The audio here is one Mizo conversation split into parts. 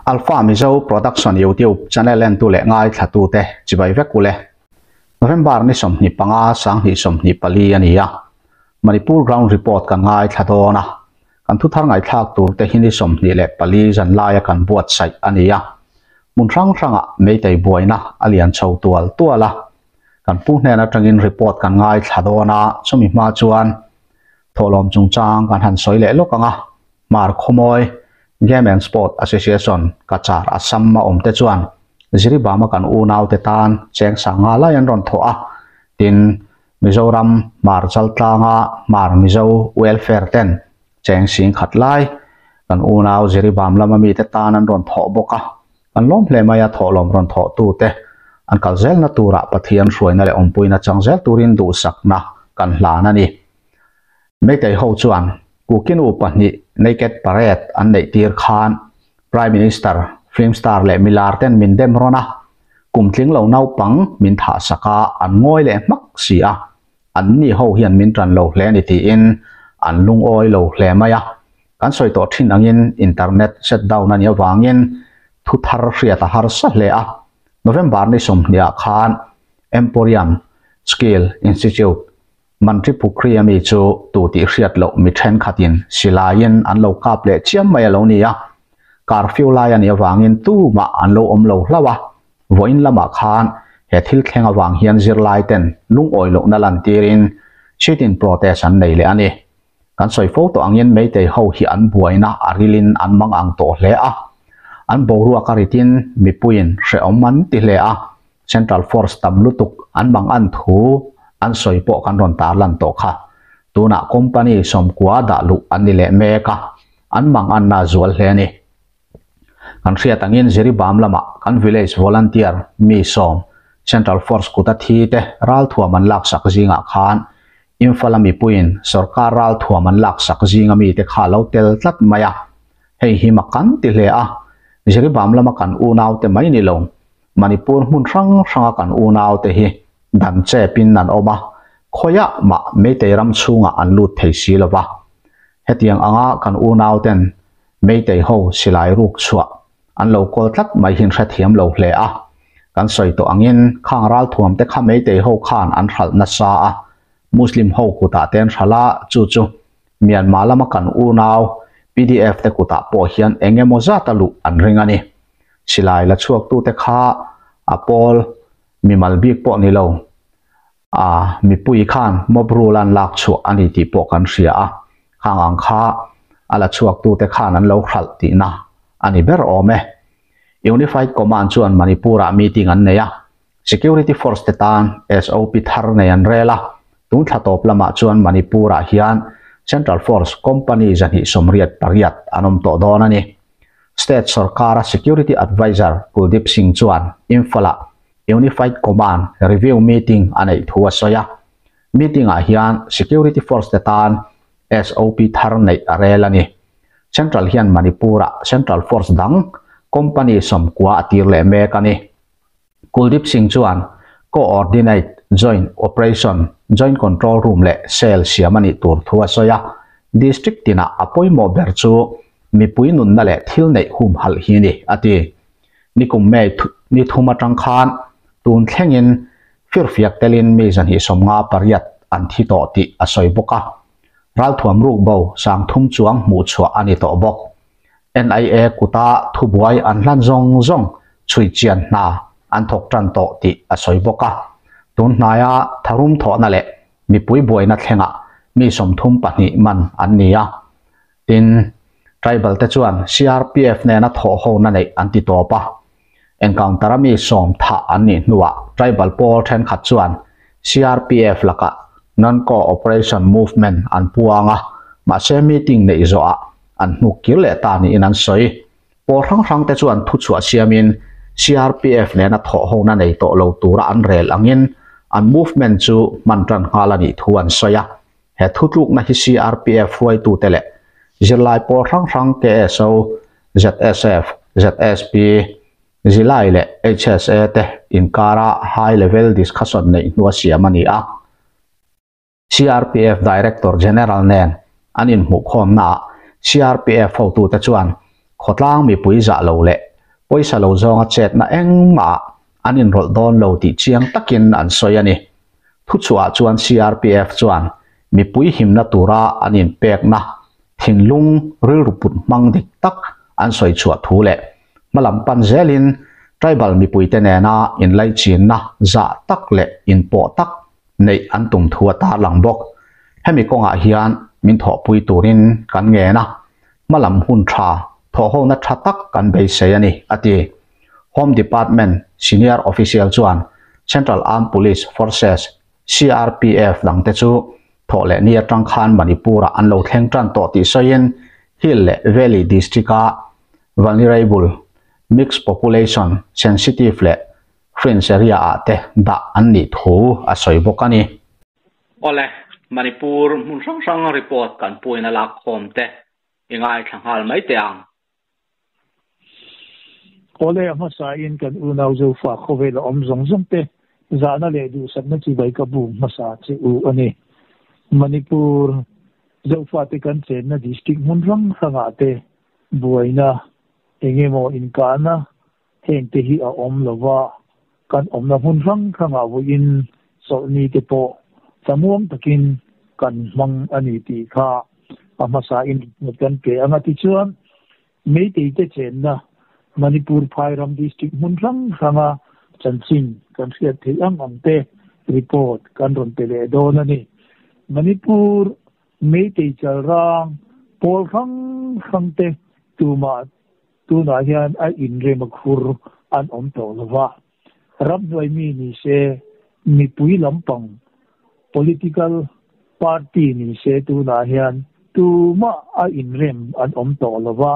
Alpha Mizo Production YouTube channel entu leh ngaithlatute chibai vek ule. November ni 25 2024 a ni a. Manipur Ground Report kan ngaithla dawn a. Kan thuthar ngaihthlak tur te hi ni 24 zan laia kan buatsaih a ni a. Hmun hrang hrangah Meitei buaina a lian chho tual tual a. Kan pu hnen atangin report kan ngaithla dawn a, chumi hma chuan thawhlawm chungchang kan han sawi leh lawk ang a. Hmar Khawmawi Game and Sport Association Cachar Assam a awm te chuan Jiribam a kan unau te tan cheng sanga lai an rawn thawh a, tin Mizoram Hmar Chaltlanga Hmar Mizo Welfare ten cheng sing khat lai kan unau Jiribam lama mite tan an rawn thawh bawk a, kan lawm hle mai a thawhlawm rawn thawh tu te an kal zelna turah Pathian hruaina leh awmpuina chang zel turin duhsakna kan hlan a ni. Meitei ho chuan Kukinu pahnih Naked Parade an neih tir khan Prime Minister, Film Star leh milar ten min dem rawn a, kum tling lo naupang min thah sak a, an ngawi leh hmak si a, an ni ho hian min tan lo hle a ni tiin an lungawi lo hle mai a. Kan sawi tawh thin angin internet shut down a nih avangin thu thar hriat a harsa hle a. November ni 20 ah khan Emporium Skill Institute Mantri Pukhri ami chu tu tih hriat loh mi thenkhatin silaiin an lo kap leh chiam mai a lo ni a, curfew lai a nih avangin tumah an lo awm lo hlauh a, vawiin lamah khan he thil thleng avang hian zirlai ten lungawi lohna lantirin sit-in protest an nei leh a ni. Kan sawi fo tawh angin Meitei ho hi an buaina a rilin an mang ang tawh hle a, an boruak a ritin mipuiin hrehawm an ti hle a, Central Force tam lutuk an mang an thu an sawi pawh kan rawn tarlan tawh kha. Tunah company sawmkua dah luh an ni leh mek a, an mang anna zual hle a ni. Kan hriat angin Jiribam lamah kan village volunteer mi sawm Central Force kuta thi te ralthuam an laksak zingah khan Imphal a mipuiin sorkar ralthuam an laksak zinga mite kha lo tel tlat mai a, hei hi mak kan ti hle a, Jiribam lama kan unaute mai ni lo Manipur hmun hrang hranga kan unaute hi dan chepin an awm a, khawiah mah Meitei ram chhungah an lut thei si lo va. Hetiang anga kan unauten Meitei ho silai ruk chhuah an lo kawl tlat mai hi an hrethiam lo hle a. Kan sawi tawh angin khang ralthuam te kha Meitei ho khan an hralh nasa a, Muslim ho kutah te an hralh a, chu chu Myanmar lama kan unau PDF te kutah pawh hian eng emaw zat a luh an ring a ni. Silai la chhuaktute kha a pawl mimal bik pawh ni lo, a mipui khan mob rule an lak chhuah a ni tih pawh kan hria a, khang ang kha a la chhuaktute khan an lo hralh tihna a ni ber awm e. Unified Command chuan Manipur-ah meeting an nei a, Security Force te tan SOP thar nei an rel a, tun thla tawp lamah chuan Manipur-ah hian Central Force Company 288 an awm tawh dawn a ni. State sorkara Security Adviser Kuldeep Singh chuan Imphal-ah Unified Command Review Meeting a neih thu a sawi a. Meeting-ah hian Security Force te tan SOP thar neih a rel a ni. Central hian Manipur-ah Central Force dang Company 90 a tir leh mek a ni. Kuldeep Singh chuan Coordinate Joint Operation, Joint Control Room leh Cell siam a nih tur thu a sawi a. District tinah a pawimawh ber chu mipui nunna leh thil neih humhalh hi a ni, a ti. Nikum May ni thum atang khan tun thlengin firfiak telin mi 258 an thi tawh tih a sawi bawk a. Ralthuam ruk bo 3000 chuang hmuh chhuah a ni tawh bawk. NIA kuta thubuai an hlan zawng zawng chhui chian hna an thawk tan tawh tih a sawi bawk a. Tun hnaia tharum thawhna leh mipui buaina thlengah mi 32 man an ni a. Tin, tribal te chuan CRPF nena thawh hona neih an ti tawp a. Encounter-a mi sawm thah an nih hnuah tribal pawl thenkhat chuan CRPF lakah non-cooperation movement an puang a, mahse meeting neih zawhah an hnuk kir leh ta niin an sawi. Pawl hrang hrang te chuan thuchhuah siamin CRPF nena thawh hona nei tawh lo tura an rel angin an movement chu hman tan nghal a nih thu an sawi a. He thutlukna hi CRPF hruaitute leh zirlai pawl hrang hrang KSO, ZSF, ZSP, Zilai leh HSA te inkara high level discussion neih hnua siam a ni a. CRPF Director General nen an inhmuhkhawmnaah CRPF hotute chuan khawtlang mipui zah lo leh Pawisa lo zawnga chetna engmah an inrawlh dawn lo tih chiang takin an sawi a ni. Thuchhuah chuan CRPF chuan mipui himna tura an inpekna thinlung rilru put hmang dik tak an sawi chhuah thu leh hmalam pan zelin tribal mipuite nena inlaichinna zah tak leh inpawh tak neih an tum thu a tarlang bawk. Hemi kawngah hian min thawhpui turin kan ngen a, hmalam hun tha, thawhhona tha tak kan beisei a ni, a ti. Home Department senior official chuan Central Armed Police Forces, CRPF, dangte chu thawh leh ni atang khan Manipur-ah an lo thleng tan tawh tih sawiin Hill leh Valley District-a vulnerable, mixed population, sensitive leh fringe area-ah te dah an nih thu a sawi bawk a ni. Awle, Manipur hmun hrang hrang report kan puaina lakkhawm te i ngaithla nghal mai teh ang. Awle, a hmasain kan unau Zofa khawvel a awm zawng zawng te zahna leh duhsakna chibai ka bum hmasa che u a ni. Manipur Zofate kan chenna district hmun hrang hrangah te buaina eng emaw inkahna heng te hi a awm lo va, kan awmna hmun hrang hrangah vawiin chawlhni te pawh tlamuang takin kan hmang a ni tih kha a hmasain ringawt kan pe ang a. Tichuan, Meitei te chenna Manipur Phairam District hmun hrang hranga chanchin kan hriat theih ang ang te report kan rawn pe leh dawn a ni. Manipur Meitei chalrang pawl hrang hrang te tumah Tunah hian a inrem a khur an awm tawh lo va, ramhnuai mi ni se, mipui lampang political party ni se tunah hian tumah a inrem an awm tawh lo va,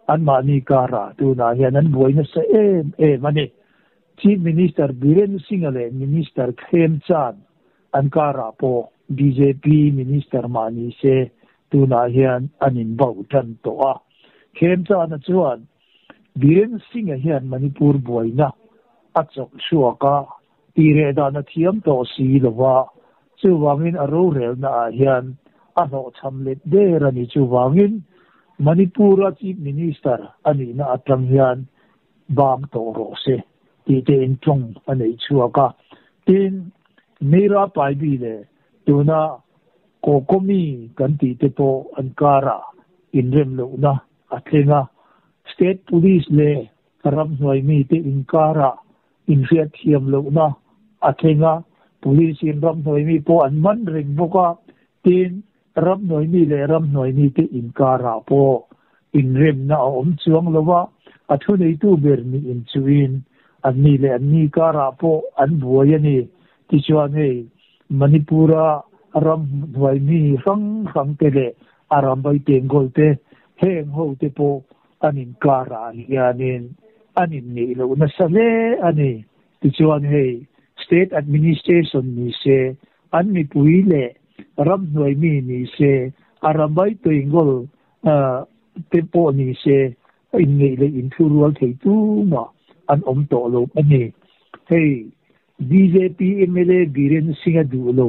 anmahni karah tunah hian an buai nasa em em a ni. Chief Minister Biren Singh-a leh Minister Khem Chand an karah pawh bjp Minister mah ni se tunah hian an inbauh tan tawh a. Khemchana chuan Biren Singh-a hian Manipur buaina a chawk chhuak a, tireh dan a thiam tawh si lo va, chuvangin a rorelna ah hian a hlawhchham let der a ni. Chuvangin Manipur-a Chief Minister a nihna atang hian bang tawh rawh se tih te in tawng a neih chhuak a. Tin, Meira Paibi leh tuna Kokomi kan tih te pawh an karah inrem lohna a thleng a, State Police leh ramhnuai mite inkarah inhriatthiam lohna a thleng a, Police in ramhnuai mi pawh an man reng bawk a, tin, ramhnuai mi leh ramhnuai mite inkarah pawh inremna a awm chuang lo a, a thuneitu ber nih inchuhin anni leh anni karah pawh an buai a ni. Tichuan hei Manipur-a ram hnuai mi hrang hrang te leh a rambai Bengal te heng ho te pawh an inkarah hianin an inneih loh nasa hle a ni. Tichuan hei State Administration ni se, an mipui leh ram hnuai mi ni se, a rambai Bengal te pawh ni se inneih leh inthurual thei tumah an awm tawh lo a ni. Hei Bjp mla Biren Singh-a duh lo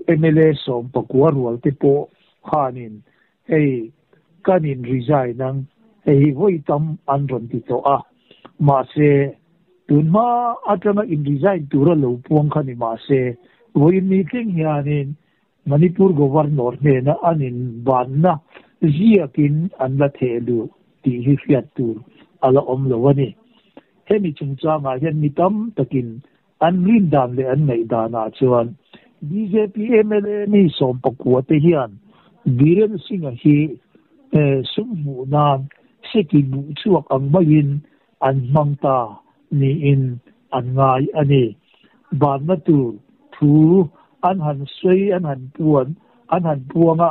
mla 19 rual te pawh khanin hei kan in resign ang, hei hi vawi tam an rawn ti tawh a, mahse tun hma atanga in resign tura lo puang kha ni mahse vawiin ni thleng hianin Manipur Governor hnena an in banna ziakin an la theh luh tih hi hriat tur a la awm lo a ni. Hemi chungchangah hian mi tam takin an rin dan leh an ngaih danah chuan bjp mla mi 19 te hian Biren Singh-a hi sum hmuh nan seki buh chhuak ang maiin an hmang ta niin an ngai a ni. Banna tur thu an han sawi an han puan an han puang a,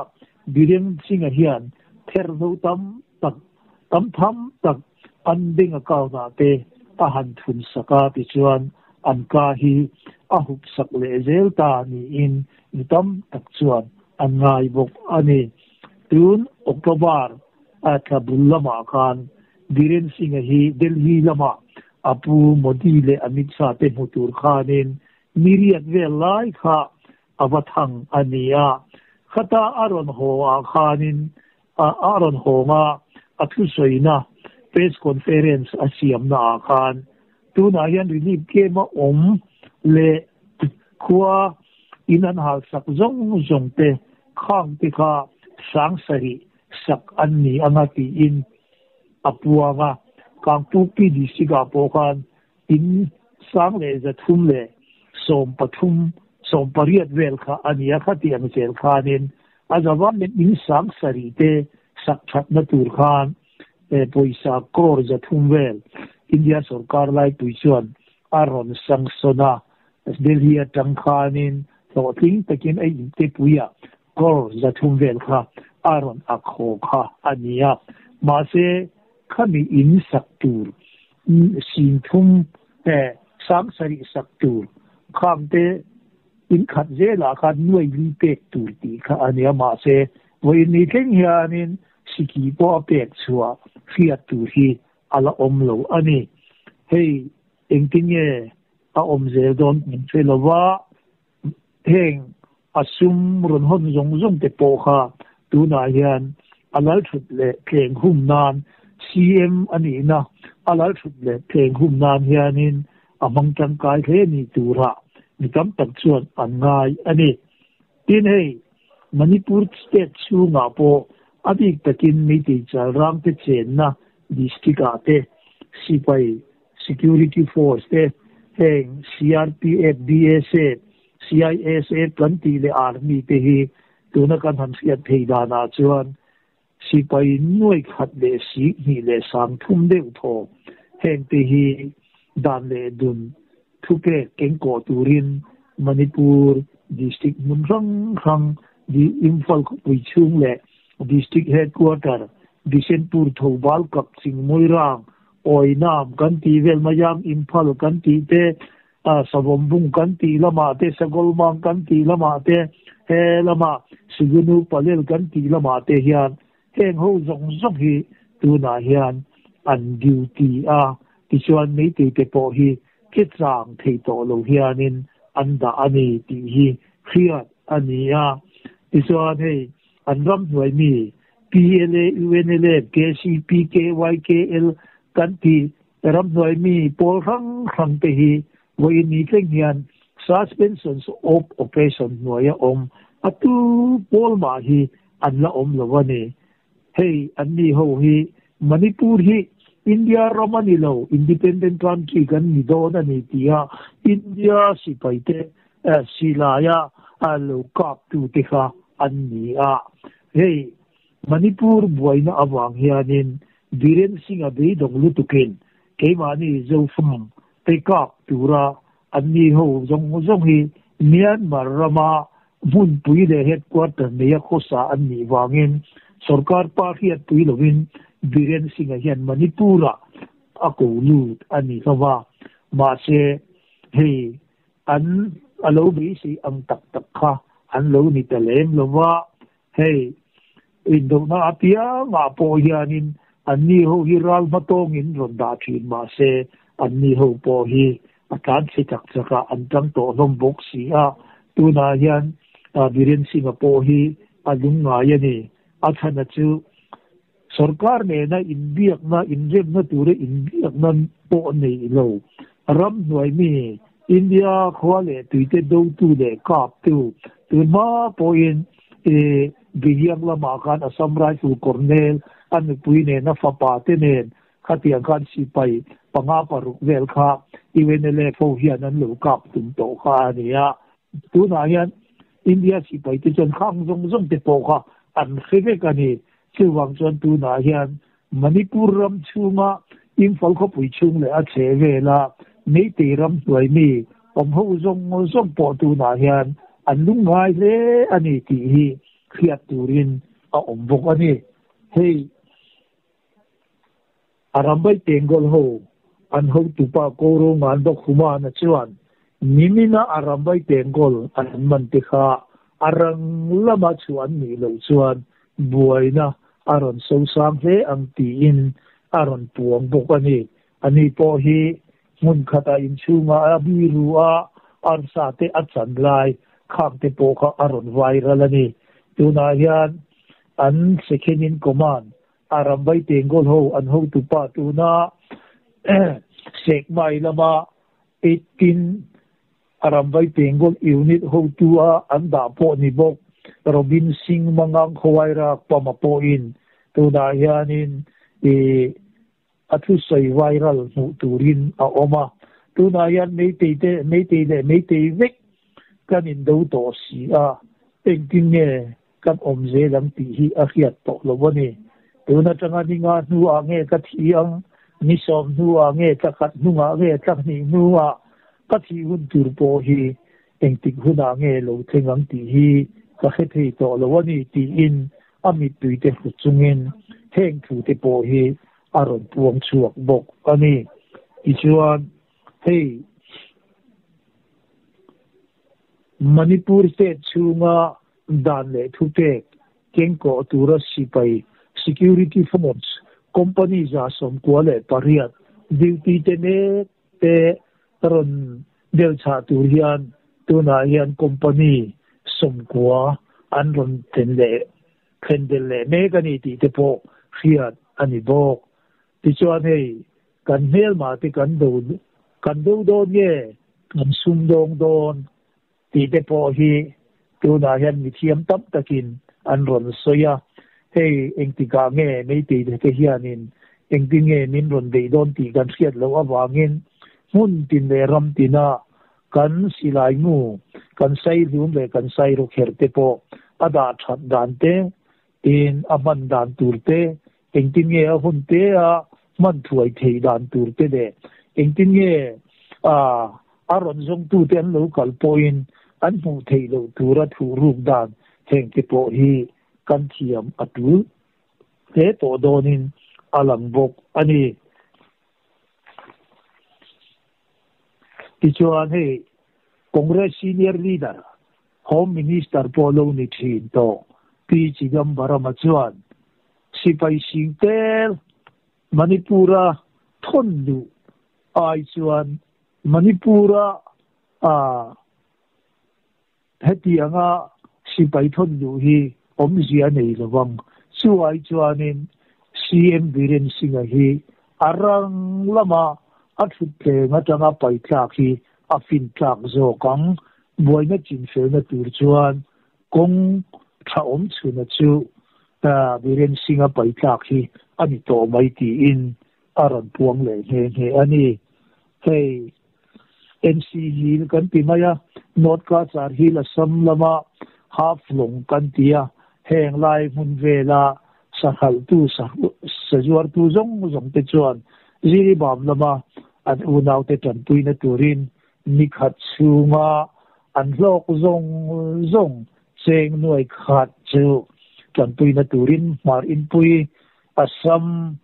Biren Singh-a hian therhlo tam tak tam tham tak an bank account ah te a han thun sak a tichuan an ka hi a hup sak leh zel ta niin mi tam tak chuan an ngai bawk a ni. Tun October a thla bul lamah khan Biren Singh-a hi Delhi lamah a pu Modi leh Amit Shah te hmu tur khanin mi riat vel lai kha a va thang a ni a, khata a rawn haw ah khanin a rawn hawng a, a thusawina Press conference a siamna ah khan tunah hian relief camp a awm leh khua in an hal sak zawng zawng te khang te kha 7000 sak an ni anga tiin a puang a. Kangpokpi district ah pawh khan in 1,313 18 vel kha a ni a, khatiang zel khanin a zavan in 7000 te sak thatna tur khan pawisa crore 300 vel India sarkar laipui chuan a rawn sanction a. Delhi atang khanin hlawhtling takin a inte puia crore 300 vel kha a rawn a khaw kha a ni a. Mahse khami in sak tur 30,000 7000 sak tur khangte in khat zela khan nuai li pek tur ti kha a ni a. Mahse vawiin ni thleng hianin siki pawh a pek chhuah hriat tur hi a la awm lo a ni. Hei engtin nge a awm zel dawn kan hre lova, heng a sum rawn hawn zawng zawng te pawh kha tunah hian a lal thut leh tleng hum nan CM a nihna a lal thut leh tleng hum nan hianin a hmang tangkai hle ni turah mi tam tak chuan an ngai a ni. Tin hei Manipur state chhungah pawh a bik takin Meitei Chalrang te chenna district ah te sipai security force te heng CRPF, BSF, CISF kan tih leh army te hi tuna kan han hriat thei danah chuan sipai nuai khat leh 2,000 leh 3,000 deuh thaw heng te hi dan leh dun thupek kengkawh turin Manipur district hmun hrang hrang di Imphal khawpui chhung leh district headquarter Bishenpur Thoubal Kakching Moirang Oinam kan tih vel Mayang Imphal kan tih te Savombung kan tih lamah te Sagolmang kan tih lamah te he lamah Sigunu Palel kan tih lamah te hian heng ho zawng zawng hi tunah hian an duty a. Tichuan Meitei te pawh hi ke chang thei tawh lo hianin an dah a ni tih hi hriat a ni a. Tichuan hei an ram hnuai mi PLA, UNLA, KCP, KYKL kan tih ram hnuai mi pawl hrang hrang te hi vawiin ni thleng hian suspensions of operation hnuaia awm a tu pawl mah hi an la awm lo a ni. Hei an ni ho hi Manipur hi India ram a ni lo, independent country kan ni dawn a ni tia India sipai te silaia lo kap tu te kha an ni a. Hei Manipur buaina awang hianin Biren Singh a beidawng lutukin keimahni Zofang te kap tura an ni ho zawng zawng hi Myanmar rama hmunpui leh headquarter neia khawsa an nih wangin sarkar pa hriat pui lovin Biren Singh a hian Manipura a ko lut a ni hlova. Mahse hei an a lo beisei ang tak tak kha an lo ni ta lem lova. Hei indona a piangah pawh hianin an ni ho hi ral hmatawngin rawn dah thin mahse an ni ho pawh hi a tlan chhe chak chaka an tang tawh hlawm bawk si a. Tunah hian Biren Singh a pawh hi a lungngai a ni. A chhana chu sarkar nena inbiakna inremna tura inbiakna pawh nei lo ram hnuai mi India khua leh tuite dotu leh kap tu tunhma pawhin Bihiang lamah khan Assam Rifle Colonel a nupui nena fapa te nen khatiang khan sipai 5 6 vel kha UNLF ho hian an lo kap tum tawh kha a ni a. Tunah hian India sipai te chuan khang zawng zawng te pawh kha an hre vek a ni. Chuwang chuan tunah hian Manipur ram chhunga Imphal khawpui chhung leh a chhe vela Meitei ram hnuai mi awm ho zawng zawng pawh tunah hian an lungngai hle a ni tih hi hriat turin a awm bawk a ni. Hei Arambai Tengol ho an ho tupa Koro ngan bawk huma na chuan nimina Arambai Tengol an man te kha arang lama chu an ni lo chuan buaina a rawn so sang hle ang tiin a rawn puang bawk a ni. Ani pawh hi hmun khata inchhunga a biru a arsa te a chan lai khang te pawh kha a rawn viral a ni. Tunah hian an second in command Arambai Tenggol ho an hotupa tuna Sekmai lama 18 Arambai Tenggol unit hotu a an dah pawh ni bawk Robin Singh Mangang Khawaira pama pawhin tunah hianin ih a thusawi viral hmuh turin a awm a. Tunah hian Meitei te Meitei leh Meitei vek kan indo tawh si a, engtin nge kan awm zel ang tih hi a hriat tawh lo a ni. Tun atanga ni nga hnuah nge ka thi ang, ni sawm hnuah nge tla khat hnungah nge tla hnih hnuah ka thih hun tur pawh hi engtik hunah nge lo thleng ang tih hi ka hre thei tawh lo a ni tiin a mittuite hru chungin heng thute pawh hi a rawn puang chhuak bawk a ni. Tichuan, hei Manipur state chhunga dan leh thupek kengkawh tura sipai, security force, company 98 duty te mek te rawn belchhah tur hian tunah hian company 90 an rawn thlen leh thlen belh leh mek a ni tih te pawh hriat a ni bawk. Tichuan hei kan hmelmah te kan do kan do dawn nge kan sumdawng dawn tih te pawh hi tunah hian mithiam tam takin an rawn sawi a, hei engtikah nge Meitei te hianin engtin nge min rawn beih dawn tih kan hriat loh avangin hmun tin leh ram tina kan silai mu, kan saihlum leh kan sairawkherh te pawh a dah that dan te, tin a hman dan tur te, engtin nge a hun te a hman thuai theih dan tur te leh engtin nge a rawn zawngtute an lo kal pawhin an hmuh theih loh tura thuh ruk dan heng te pawh hi kan thiam a tul hle tawh dawnin a lang bawk a ni. Tichuan hei Congress senior leader Home Minister pawh lo ni thin tawh P Chidambaram-a chuan sipai sing tel Manipur-a thawn luh ai chuan Manipur-a hetianga sipai thawn luh hi awmzia a nei lovang. Chu ai chuanin CM Biren Singh-a hi a rang lama a thutthleng atanga paitlak hi a fin tlak zawk ang. Buaina chinfelna tur chuan kawng tha awm chhuna chu Biren Singh-a paitlak hi a ni tawh mai tiin a rawn puang leh nghe nghe a ni. Hei NC Hill kan ti mai a, North Cachar Hill Assam lama Half Long kan ti a, heng lai hmun vela sanghaltu sazuartu zawng zawng te chuan Jiribam lama an unaute tanpuina turin Ni khat chhunga an hlawk zawng zawng cheng nuai khat chu tanpuina turin Hmar Inpui, Assam,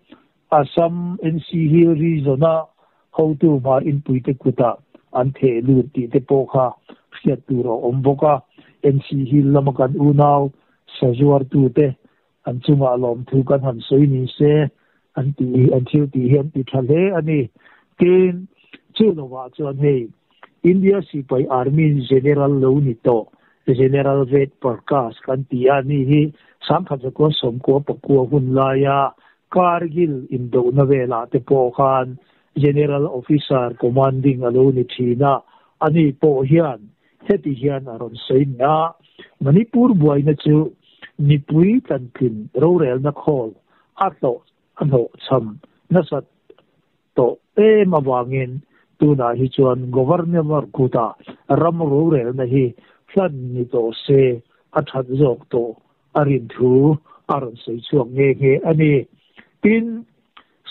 Assam NC Hill Region-a hotu Hmar Inpui te kutah an theh lut tih te pawh kha hriat tur a awm bawk a. NC Hill lama kan unau sazuartute an chungah lawmthu kan han sawi ni se an tih an thil tih hi an ti tha hle a ni. Tin, chu lovah chuan hei India sipai Army General lo ni tawh General Ved Prakash kan ti a ni hi 1999 hun laia Kargil indohna velah te pawh khan General Officer Commanding a lo ni thin a, ani pawh hian Heti hian a rawn sawi ni a, Manipur buaina chu mipui tlantlin rorelna khawl a hlawh a hlawhchham nasat tawh em avangin tunah hi chuan Governor kutah ram rorelna hi hlan ni tawh se a that zawk tawh a rin thu a rawn sawi chhuak nghe nghe a ni. Tin,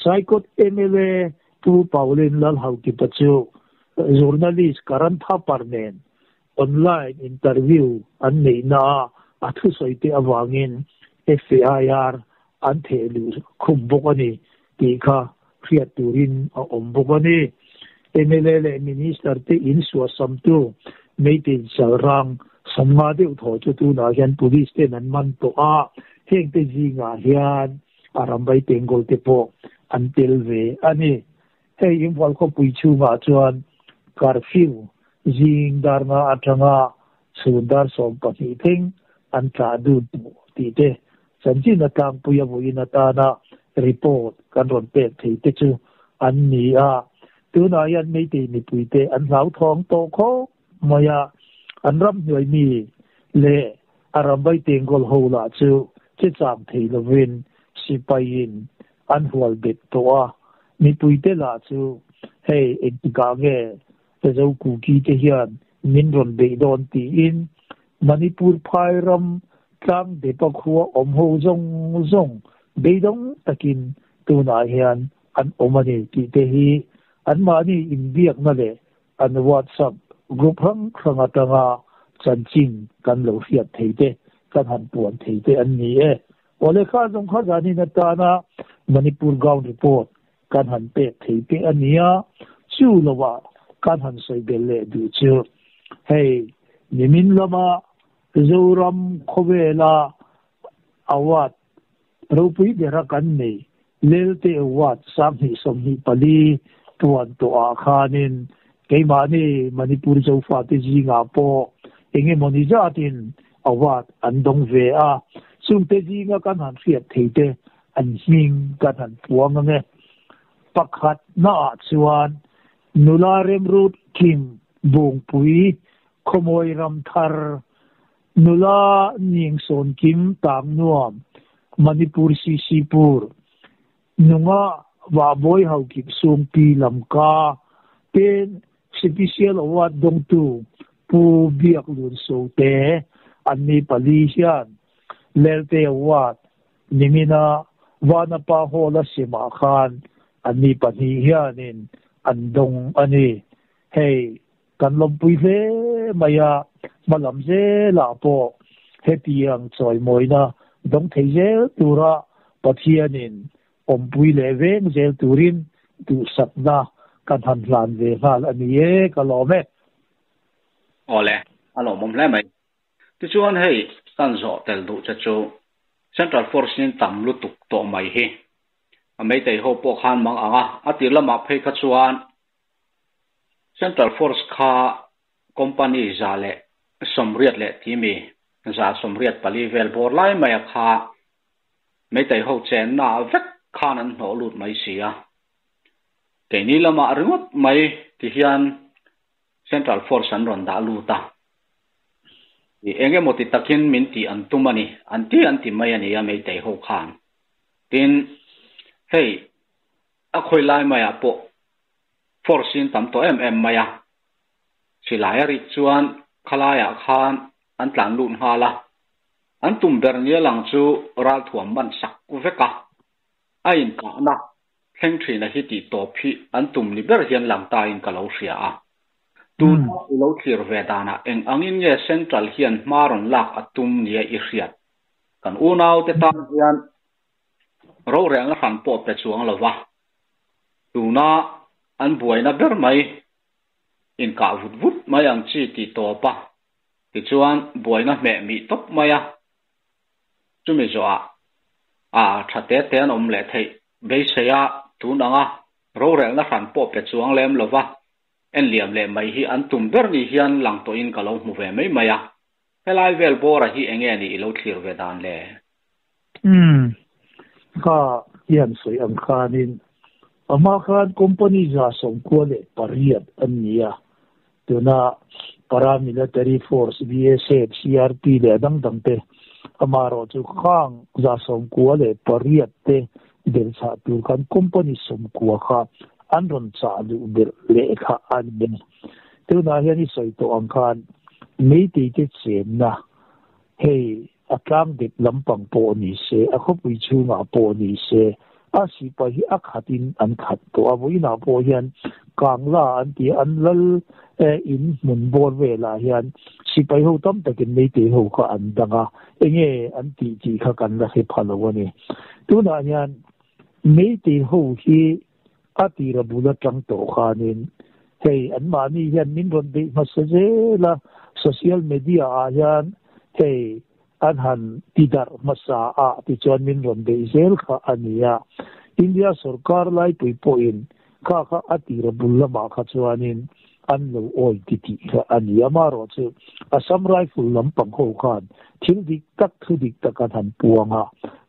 Saikawt mla Pu Pauline Lalhaukipa chu journalist Karan Thapar nen online interview an neihna a thusawi te avangin FIR an theh luh khum bawk a ni tih kha hriat turin a awm bawk a ni. Mla leh Minister te insuahsamtu Meitei Chalrang 50 deuh thaw chu tunah hian Police ten an man tawh a, hengte zingah hian a rambai Bengal te pawh an tel ve a ni. Hei Imphal khawpui chhungah chuan curfew zing dar nga atanga chhun dar 12 thleng an tlah dun tawh tih te chanchin a tlangpui a vawiin atana. report kan rawn pek thei te chu an ni a. Tunah hian Meitei mipuite an hlauthawng tawh khawp mai a, an ramhnuai mi leh a ramvai tengkawl ho lah chu che chang thei lovin sipaiin an hual bet tawh a, mipuite lah chu hei engtikah nge Zo Kuki te hian min rawn beih dawn tiin Manipur phai ram tlang depa khua awm ho zawng zawng beidawng takin tunah hian an awm a ni tih te hi anmahni inbiakna leh an WhatsApp group hrang hrang atanga chanchin kan lo hriat thei te, kan han puan thei te an ni e. Awle kha zawng kha zanin atana Manipur Ground Report kan han pek thei te a ni a, chu lovah kan han sawi belh leh duh chu hei nimin lama Zoram khawvela award ropui bera kan nei Lelte Award 2024 puan tawhah khanin keimahni Manipur Zofate zingah pawh eng emawni zatin award an dawng ve a, chungte zinga kan han hriat thei te an hming kan han puang ang e. Pakhat naah chuan nula remrut Kim Bungpui Khawmawi Ramthar, nula Ningsawn Kim Tangnuam Manipur Sisipur, nunga Vahbawi Haukip Sungpi Lamka ten Special Award dawngtu Pu Biak Lun Sote an ni pali hian Lelte Award Nimina Vanapa Hall a semah khan anni pahnih hianin an dawng a ni. Hei, kan lawmpui hle mai a, hmalam zelah pawh hetiang chawimawina dawng thei zel tura Pathianin awmpui leh veng zel turin duhsakna kan han hlan ve nghal a ni e, ka lawm e. Awle, a lawmawm hle mai. Tichuan hei kan zawh tel duh che chu Central Force in tam lutuk tawh mai hi a Meitei ho pawh khan mang ang a, a tir lamah phei kha chuan Central Force kha company 180 leh timi 184 vel bawr lai maia kha Meitei ho chenna vek khan an hnawh lut mai si a. Keini lamah ringawt mai ti hian Central Force an rawn dah lut a. I eng emaw ti takin min tih an tum a ni, an ti an ti mai a ni a Meitei ho khan. Tin, hei a khawi lai maiah pawh force in tam tawh em em mai a. Silai a rik chuan khalaiah khan an tlan lut nghal a. An tum ber nia lang chu ralthuam man sak vek a. A inkahna thleng thina hi tih tawp hi an tum ni ber hian lang ta in ka lo hria a. Tuna i lo thlir ve danah eng angin nge Central hian hma rawn lak a tum nia i hriat? Kan unaute tan hian rorelna hran pawh pe chuang lo va, tuna an buaina ber mai inkah vut vut mai ang chi tih tawp a, tichuan buaina hmeh mih tawp mai a. Chumi zawhah a tha te te an awm leh theih beisei a, tun anga rorelna hran pawh pe chuang lem lo va, en liam leh mai hi an tum ber ni hian lang tawhin ka lo hmu ve mai mai a. Helai vel bawra hi enge ni i lo thlir ve dan le? Umm, kha hian sawi ang khanin a hma khan company 98 an ni a, tuna paramilitary force BSF, CRP leh a dang dang te amaherawh chu khang 98 te belhchhah tur khan company 90 kha an rawn chah luh belh leh kha a ni a. Tunah hian i sawi tawh ang khan Meitei te chenna hei a tlang dep lampang pawh ni se, a khawpui chhungah pawh ni se, a sipai hi a khatin an khat tawh a, vawiinah pawh hian Kangla an ti a, an lal in hmun bawr velah hian sipai ho tam takin Meitei ho kha an dang a, enge an tih tih kha kan la hre pha lo a ni. Tunah hian Meitei ho hi a tira bul atang tawh khanin hei anmahni hian min rawn beih hmasa zel a, social media ah hian hei an han ti darh hmasa a tichuan min rawn beih zel kha a ni a. India sorkar laipui pawhin kha kha a tira bul lamah kha chuanin an lo awi ti tih kha a ni. Amaherawhchu Assam Rifle lampang ho khan thil dik tak, thu dik tak an han puang a,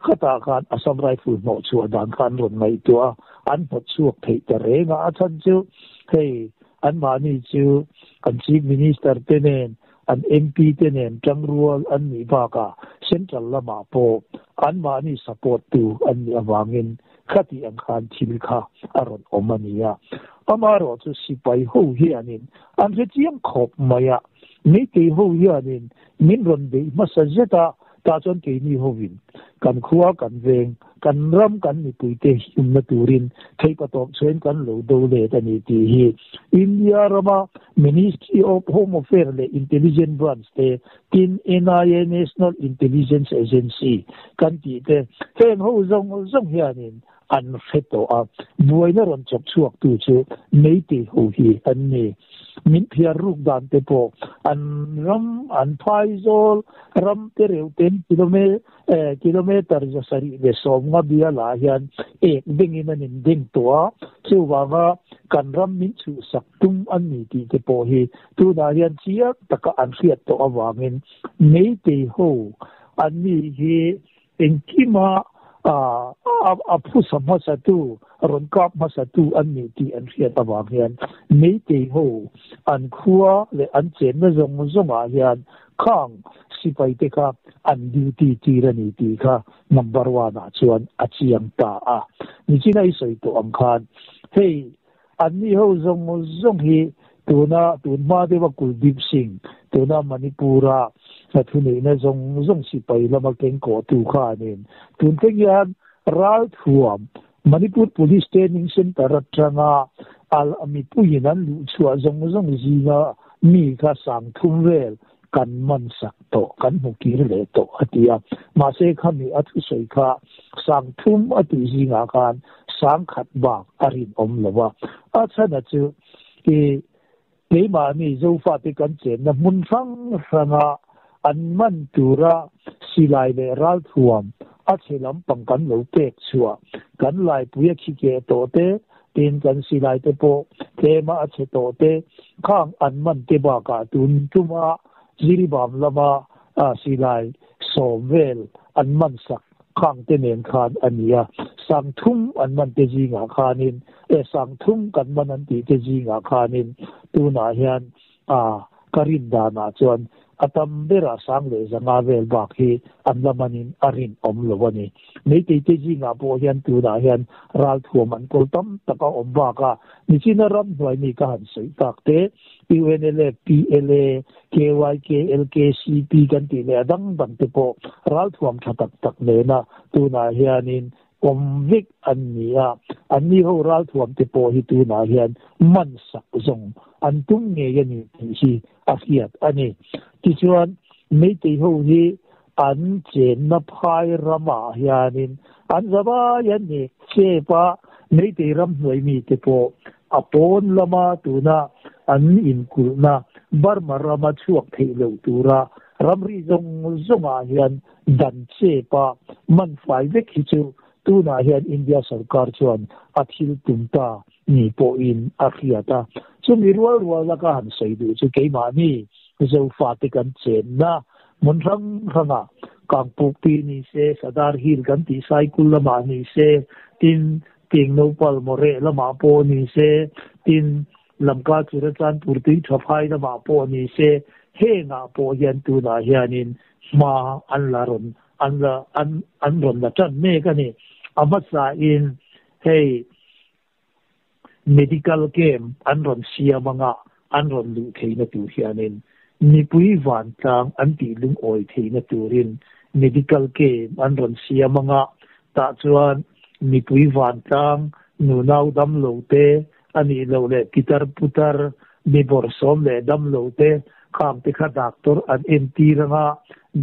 khatah khan Assam Rifle hnawhchhuah dan kha an rawn ngaihtuah a, an hnawtchhuak theih ta reng a. A chhan chu hei anmahni chu an Chief Minister te nen, an MP te nen tangrual an nih bakah Central lamah pawh anmahni support tu an nih avangin Khatih ang khan thil kha a rawn awm a ni a. Amaherawhchu sipai ho hianin an hre chiang khawp mai a, Meitei ho hianin min rawn beih hmasa zet a, tah chuan keini hovin kan khua kan veng, kan ram kan mipuite himna turin theihpatawp chhuain kan lo do let a ni tih hi India rama Ministry of Home Affairs leh Intelligence Branch te Tin, NIA, National Intelligence Agency, kan tih te, heng ho zawng zawng hianin an hre tawh a, buaina rawn chawp chhuaktu chu Meitei ho hi an ni. Min phiar ruk dan te pawh an ram, an phaizawl ram te reuh ten kilometer 750 bialah hian ek bengin an indeng tawh a, chuvanga kan ram min chhuhsak tum an ni tih te pawh hi tunah hian chiang taka an hriat tawh avangin Meitei ho an ni hi engkima a phusa hmasatu, rawn kap hmasatu an ni tih an hriat avang hian Meitei ho an khua leh an chenna zawng zawngah hian khang sipai te kha an duty tir a ni tih kha number one ah chuan a chiang ta a. Nichina i sawi tawh ang khan hei Anni ho zawng zawng hi tuna tun hma deuha Kuldeep Singh, tuna Manipur-a thuneihna zawng zawng sipai lama keng kawhtu kha anin. Tun thleng hian ralthuam Manipur Police Training Centre atanga al mipuiin an luhchhuah zawng zawng zinga mi kha sangthum vel kan man sak tawh, kan hmu kir leh tawh a ti a. Mahse khami a thusawi kha sangthum a tih zingah khan sangkhat bak a rinawm lo a. A chhana chu i keimahni Zofate kan chenna hmun hrang hranga an man tura silai leh ralthuam a chhe lampang kan lo pek chhuah, kan laipui a khi keh tawh te, tin kan silai te pawh tlema a chhe tawh te, khang an man te bakah tun tuma Jiribam lama silai sawm vel an man sak khang te nen khan a ni a, sangthum an man te zingah khanin, e sangthum kan man an tih te zingah khanin tunah hian A, ka rin danah chuan a tam berah sang leh zanga vel bak hi an la manin a rinawm lo a ni. Meitei te zingah pawh hian tunah hian ralthuam an kawl tam tak a awm bakah nichina ramhnuai mi ka han sawi tak te, UNLF, PLA, KYK, LKCP kan tih leh a dang dang te pawh ralthuam tha tak tak nena tunah hianin Awm vek an ni a, anni ho ralthuam te pawh hi tunah hian man sak zawng an tum ngei a ni tih hi a hriat a ni. Tichuan, Meitei ho hi an chenna phai ramah hianin an zavai an ni chep a, Meitei ramhnuai mite pawh a pawn lama tuna an inkulhna Burma rama chhuak theih loh tura ramri zawng zawngah hian Dan chep a man fai vek hi chu tunah hian India sorkar chuan a thil tum ta ni pawhin a hriat a. Chumi rual rual laka han sawi duh chu keimahni Zofate kan chenna hmun hrang hrangah Kangpukpi ni se, Sadar Hill kan tih Saikul lamah ni se, tin Tingnopal Mawreh lamah pawh ni se, tin Lamka Churachandpur tui tha phai lamah pawh ni se, hengah pawh hian tunah hianin hma an la rawn an la an an rawn la tan mek a ni. A hmasain hei medical camp an rawn siam anga an rawn luh theihna tur hianin mipui vantlang an tih lungawi theihna turin medical camp an rawn siam anga tah chuan mipui vantlang nunau damlo te A nih loh leh pitar putar, mi bawrhsawm leh damlo te khang te kha doctor an entir anga,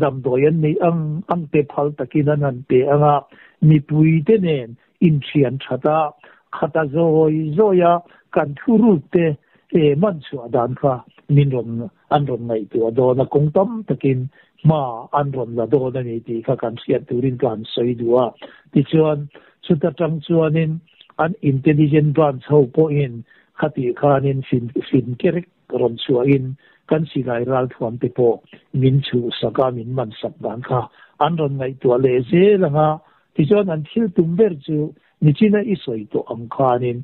damdawi an neih ang ang te phal takin an han pe anga, mipui te nen inthian that a, khata zawi zawi a kan thuruk te e man chhuah dan kha min rawn an rawn ngaihtuah dawn a, kawng tam takin hma an rawn la dawn a ni tih kha kan hriat turin ka han sawi duh a. Tichuan, chuta tang chuanin an intelligent branch ho pawhin Khati khanin fin fin kerek rawn chhuahin kan silai ralthuam te pawh min chhuhsak a, min mansak dan kha an rawn ngaihtuah leh zel ang a. Tichuan an thil tum ber chu nichina i sawi tawh ang khanin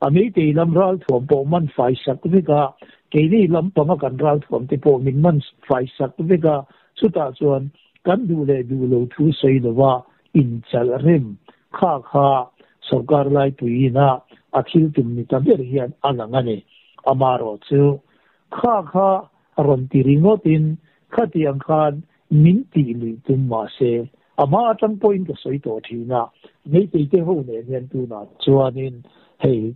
a meitei lam ralthuam pawh man fai sak vek a, keini lampanga kan ralthuam te pawh min man fai sak vek a, chutah chuan kan duh leh duh lo thu sawi lova inchalh rem kha kha sorkar laipuiin a a thil tum ni ta ber hian a lang a ni. Amaherawh chu kha kha rawn ti ringawtin khatiang khan min tih luih tum mah se a hma atang pawhin ka sawi tawh thin a, Meitei te ho nen hian tunah chuanin hei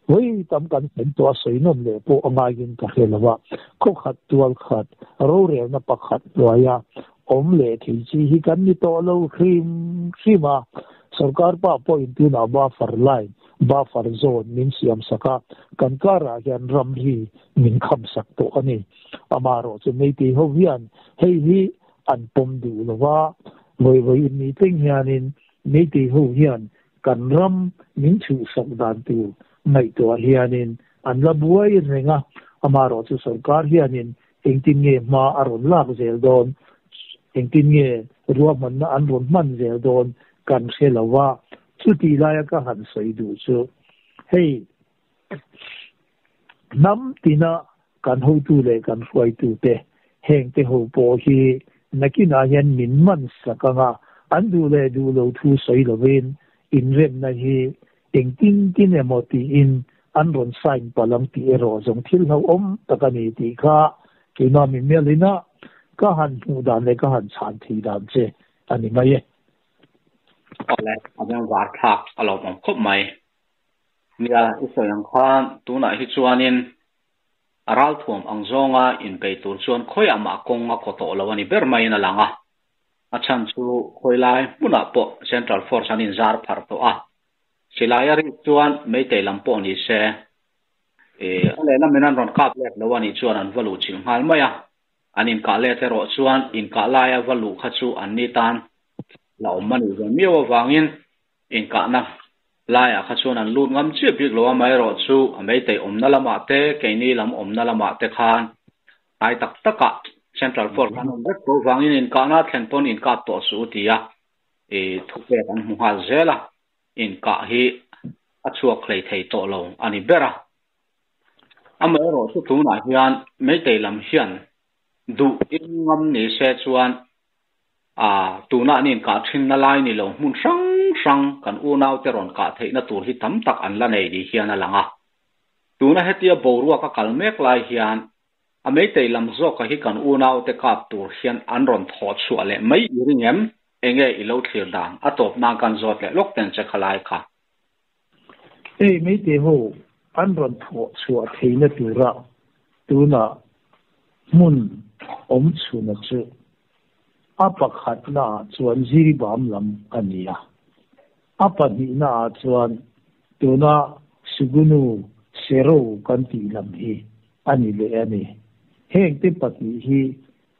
vawi tam kan thlen tawh a sawi nawm leh pawh a ngaiin ka hre lo a, khaw khat tual khat rorelna pakhat hnuaia awm leh thei chi hi kan ni tawh lo hrim hrim a, sorkar pa pawhin tunah buffer line, buffer zone min siam sak a, kan karah hian ramri min kham sak tawh a ni. Amaherawh chu Meitei ho hian hei hi an pawm duh lo va, vawi vawi in ni tling hianin Meitei ho hian kan ram min chhuhsak dan tur ngaihtuah hianin an la buai reng a, amaherawh chu sorkar hianin engtin nge hma a rawn lak zel dawn, engtin nge ruahmanna an rawn hman zel dawn kan hre lo va, chutih laia ka han sawi duh chu hei hnam tina kan hotu leh kan hruaitute hengte ho pawh hi nakinah hian min man sak ang a, an duh leh duh lo thu sawi lovin inremna hi engtin tin emaw tiin an rawn sign palh ang tih erawh zawng thil hlauhawm tak a ni tih kha keimah mi mialina ka han hmuh dan leh ka han chhan thei dan che a ni mai e. Awle, a veng var thlak a lawmawm khawp mai. Nia, i sawi ang khan tunah hi chuanin a ralthuam ang zawnga inbei tur chuan khawiah mah kawng a kaw tawh lo a ni ber maiin a lang a. A chhan chu khawilai hmunah pawh Central Force an inzar pharh tawh a. Silai a rik chuan Meitei lam pawh ni se, a lehlamin an rawn kap let lo a nih chuan an va luh chilh nghal mai a. An inkah let erawh chuan inkah laia va luh kha chu an ni tan la awm a nih ve miau avangin Inkahna laiah kha chuan an lut ngam chiah bik lo a, amaherawh chu a meitei awmna lamah te, keini lam awmna lamah te khan hnai tak takah Central Force an awm vek tawh vangin inkahna a thlen pawn inkap tawh suh u tia i thupek an hmu nghal zel a, inkah hi a chhuak hlei thei tawh lo a ni ber a. Amaherawh chu tunah hian meitei lam hian duh in ngam ni se chuan A, tunah an inkah thinna lai ni lo hmun hrang hrang kan unaute rawn kah theihna tur hi tam tak an la nei ni hian a lang a. Tuna hetia boruak a kal mek lai hian a meitei lam zawka hi kan unaute kap tur hian an rawn thawh chhuah leh mai i ring em? Enge i lo thlir dan? A tawp nan kan zawt leh lawk ten che khalai kha. Hei meitei ho an rawn thawh chhuah theihna tura tuna hmun awm chhuna chu A pakhatnaah chuan Jiribam lam a ni a, a pahnihnaah chuan tuna Sugunu Sero kan tih lam hi a ni leh a ni. Hengte pahnih hi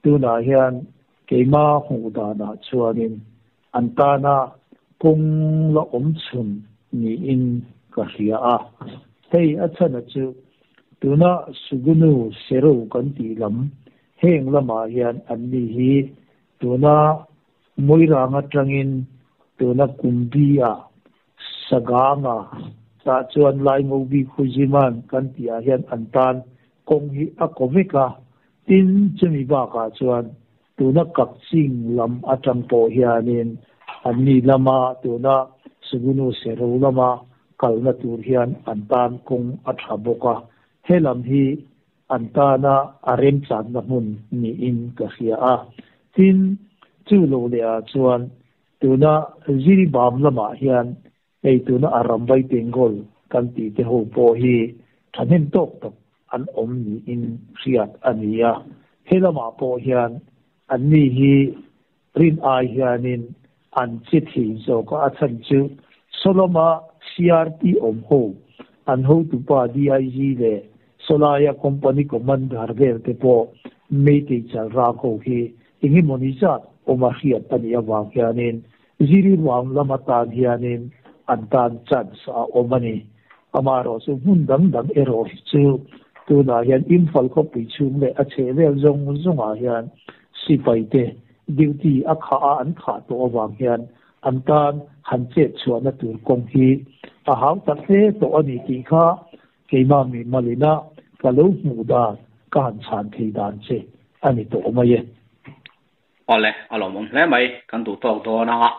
tunah hian keima hmuh danah chuanin an tana kawng la awm chhun niin ka hria a. Hei a chhana chu tuna Sugunu Sero kan tih lam Heng lamah hian anni hi tuna Moirang atangin tuna Kumbi-ah, Saganga tah chuan Laingobi Khuziman kan tihah hian an tan kawng hi a kaw vek a. Tin, chumi bakah chuan tuna Kakching lam atang pawh hianin anni lama tuna Sugunu Sero lama kalna tur hian an tan kawng a tha bawk a. He lam hi an tana a remchanna hmun niin ka hria a. Tin, chu lo leh ah chuan tuna Jiribam lamah hian hei tuna a Ramvai Tengol kan tih te ho pawh hi thahnem tawk tak an awm niin hriat a ni a. He lamah pawh hian anni hi rin ai hianin an che thei zawk a, a chhan chu Soloma CRP awm ho, an hotupa DIG leh Sawlaia company commander vel te pawh Meitei chal rak ho hi engemawni zat awm a hriat a nih avang hianin Ziri ruang lam atan hianin an tan chance a awm a ni. Amaherawhchu hmun dang dang erawh hi chu tunah hian Imphal khawpui chhung leh a chhehvel zawng zawngah hian sipaite duty a khah a an khah tawh avang hian an tan han chet chhuahna tur kawng hi a hau tak hle tawh a ni tih kha keimah mi malina ka lo hmuh dan ka han chhan thei dan che a ni tawh mai e. Awle, a lawmawm hle mai, kan duh tawk dawn anga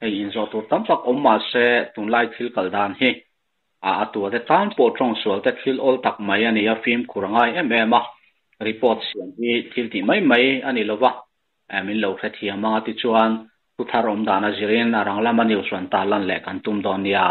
hei inzawh tur tam tak awm mah se tunlai thil kal dan hi a a tua te tan pawh tawng sual te thil awl tak mai a ni a, fimkhur a ngai em em a, report siam hi thil tih mai mai a ni lova, min lo hrethiam anga tichuan thu thar awm dan a zirin a rang lama news rawn tarlan leh kan tum dawn nia.